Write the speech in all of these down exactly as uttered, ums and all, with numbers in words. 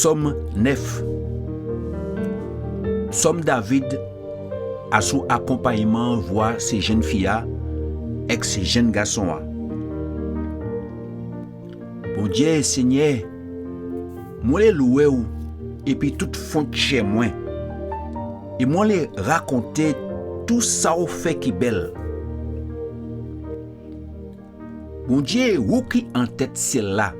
Sòm nèf. Sòm David asou akonpayman vwa sé jenn fi-a ek sé jenn gason-an. Bondié, Senyè, mwen lé lwé'w épi tout fon tjè mwen, é mwen lé rakonté tou sa ou fè ki bel. Bondié, ou ki an tet siel-la,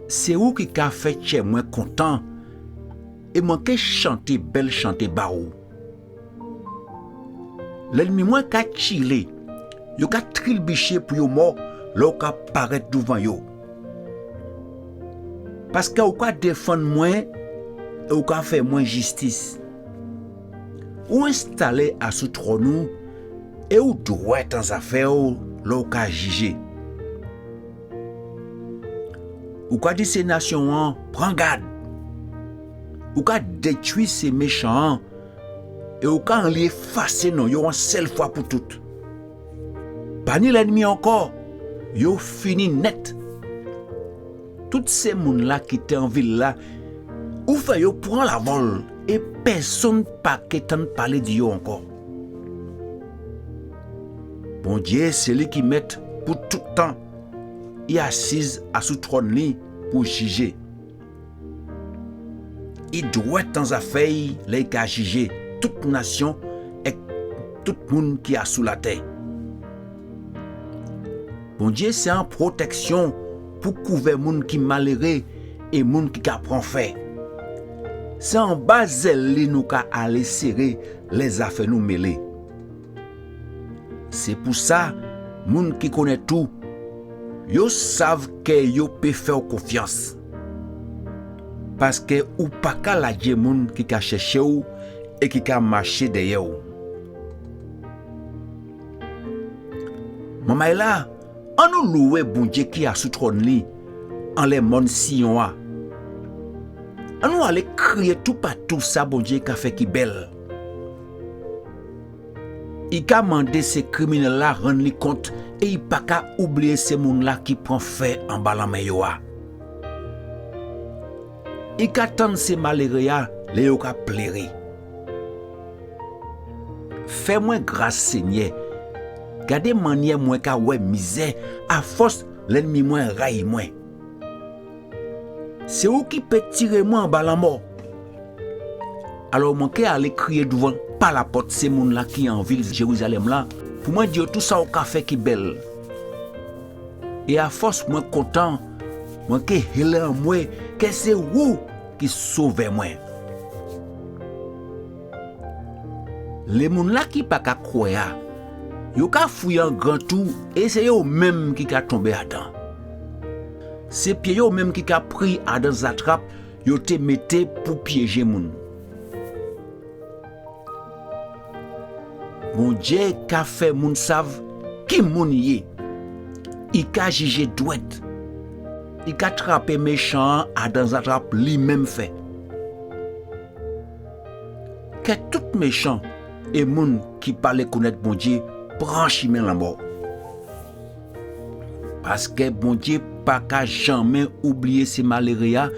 sé ou ki ka fè tjè mwen kontan, é mwen ké chanté bel chanté ba'w. Lènmi mwen ka tjilé, yo ka trilbiché pou yo mò lè ou ka paret douvan yo. Paske ou ka défann mwen é ou ka fè mwen jistis. Ou enstalé asou twòn ou é ou dwet an zafè'w lè ou ka jijé. Ou ka di sé nasion-an, pran gad. Ou ka détwi sé méchan-an é ou ka anni éfasé non yo an sel fwa pou tout. Pa ni lènmi ankò, yo fini net. Tout sé moun-la ki té an vil-la, ou fè yo pran lavol é pèsonn pa ké tann palé di yo ankò. Bondié sé li ki met pou tout tan, i asiz asou twòn li pou jijé. I dwet an zafè'y lè i ka jijé tout nasion ek tout moun ki asou latè. Bondié sé an pwoteksion pou kouvè moun ki maléré é moun ki ka pran fè. Sé anba zel li nou ka alé séré lè zafè nou mélé. Sé pou sa, moun ki konnet ou, yo sav ke yo pé fè'w konfians. Paske ou pa ka ladjé moun ki ka chèché'w é ki ka maché dèyè'w. Manmay-la, annou lwé Bondié ki asou twòn li anlè mòn Siyon-an. Annou alé kriyé toupatou sa Bondié ka fè ki bel. I ka mandé sé kriminel-la rann li kont é i pa ka oubliyé sé moun-la ki pran fè anba lanmen yo a. I ka tann sé maléré-a lè yo ka pléré. Fè mwen gras, Senyè. Gadé manniè mwen ka wè mizè, afos lènmi mwen rayi mwen. Sé ou ki pé tiré mwen anba lanmò. Alò mwen ké alé kriyé douvan palapot sé moun-la ki an vil Jérizalèm la, pou mwen di yo tou sa ou ka fè ki bel. É afos mwen kontan, mwen ké hélé anmwé ke sé ou ki sové mwen. Lé moun-la ki pa ka kwè a, yo ka fouyé an gran tou é sé yo menm ki ka tonbé adan. Sé pié yo menm ki ka pri adan zatrap yo té mété pou piéjé moun. Bondié ka fè moun sav ki moun i yé. I ka jijé dwet. I ka trapé méchan-an adan zatrap li menm fè. Ke tout méchan é moun ki pa lé konnet Bondié pran chimen lanmò. Paske Bondié pa ka janmen oubliyé sé maléré a,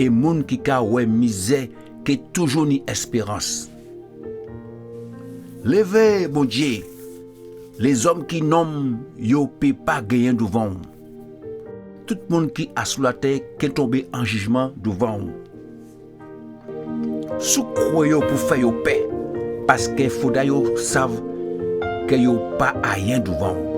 é moun ki ka wè mizè ké toujou ni espérans. Lévé, Bondié, lézòm ki nonm yo pé pa genyen douvan'w. Tout moun ki asou latè ké tonbé an jijman douvan'w. Soukwé yo pou fè yo pè, paske fodra yo sav ke yo pa ayen douvan'w.